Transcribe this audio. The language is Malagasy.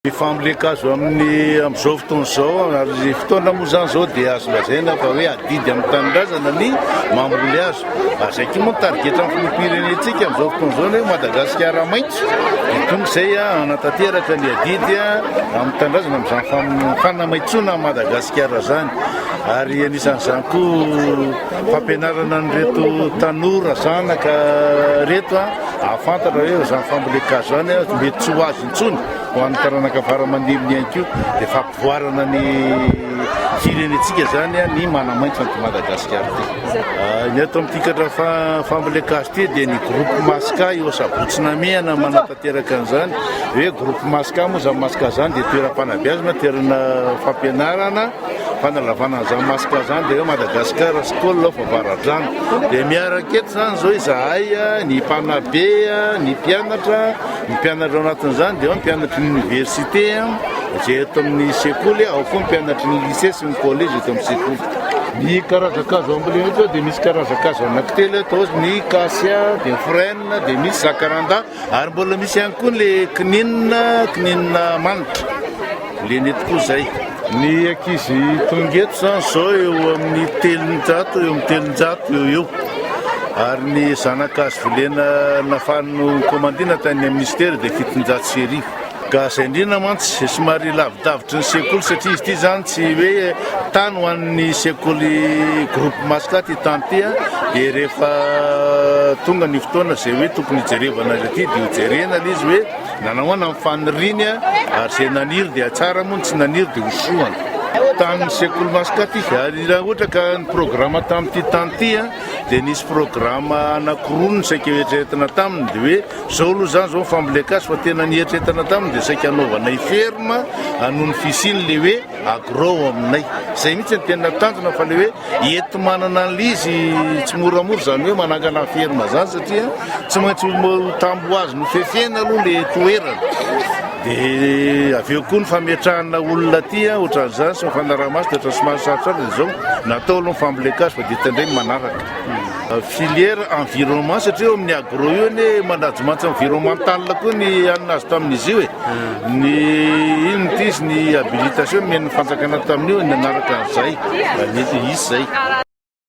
Ny fambolen-kazo amin'ny amin'izao fotoana izao, ary fotoana moa izany izao dia azo lazaina fa hoe adidy amin'ny tanindrazana ny mamboly hazo. Ary izay koa moa ny tarigetran'ny filoham-pirenentsika amin'izao fotoana izao ny hoe Madagasikara maitso. Dia tonga izay hanatanteraka ny adidy amin'ny tanindrazana amin'izany fanamaitsoana an'i Madagasikara izany. Ary anisan'izany koa fampianarana an'ireto tanora zanaka ireto hahafantatra hoe izany fambolen-kazo izany mety tsy ho azy intsony ho an'ny taranaka fara aman-dimbiny ihany koa dia fampivoarana ny firenentsika izany ny manamaitso an'ity Madagasikara ity. Ny ato amin'ity katra fambolen-kazo ity dia ny groupe Masca eo Sabotsy Namehana manatanteraka an'izany. Hoe groupe Masca moa izany Masca izany dia toeram-panabeazana, toerana fampianarana, fanalavana an'izany Masca izany dia hoe Madagascar School of Avaradrano. Dia miaraka eto izany izao izahay, ny mpanabe, ny mpianatra. Ny mpianatra ao anatin'izany dia ao ny mpianatry ny université izay eto amin'ny sekoly, ao koa ny mpianatry ny lycée sy ny collège eto amin'ny sekoly. Ny karazan-kazo ambolena eto dia misy karazan-kazo anankitelo eto, ny acacia, dia ny frêne, dia misy jacaranda ary mbola misy ihany koa le kininina, kininina manitra. Lena eto koa izay. Ny ankizy tonga eto izany izao eo amin'ny 300, eo amin'ny 300 eo eo. Ary ny zanakazo volena nafahan'ny komandina tany amin'ny minisitera dia 1700. Ka izay indrindra mantsy somary lavidavitry ny sekoly satria izy ity izany tsy hoe tany ho an'ny sekoly groupe Masca ity tany ity dia rehefa tonga ny fotoana izay hoe tokony hijerevana azy aty dia hojerena ilay izy hoe Nanahoana ny faniriany ary izay naniry dia tsara moa ny tsy naniry dia hosohana. Tamin'ny sekoly Mascat izy ary raha ohatra ka ny programa tamin'ity tany ity dia nisy programa anankiroa no saika eritreretina taminy dia hoe zao aloha izany zao ny fambolen-kazo fa tena nieritreretina taminy dia saika hanaovanay ferme noho ny fisian'ilay hoe agro ao aminay. Izay mihitsy no tena tanjona fa ilay hoe Ety manana an'ilay izy tsy moramora izany hoe manangana ferme izany satria tsy maintsy ho tamboazy nofefena aloha ilay toerana. Dia avy eo koa ny fametrahana olona aty ohatran'izany sy ny fanaraha-maso dia ohatran'ny somary sarotsarotra dia izao natao aloha ny fambolen-kazo fa dia hita indray ny manaraka. Filière environnement satria eo amin'ny agro io anie management environnemental koa ny hanina azo tamin'izy io e. Ny inona ity izy ny habilitation nomen'ny fanjakana tamin'io nanaraka an'izay mety hisy izay.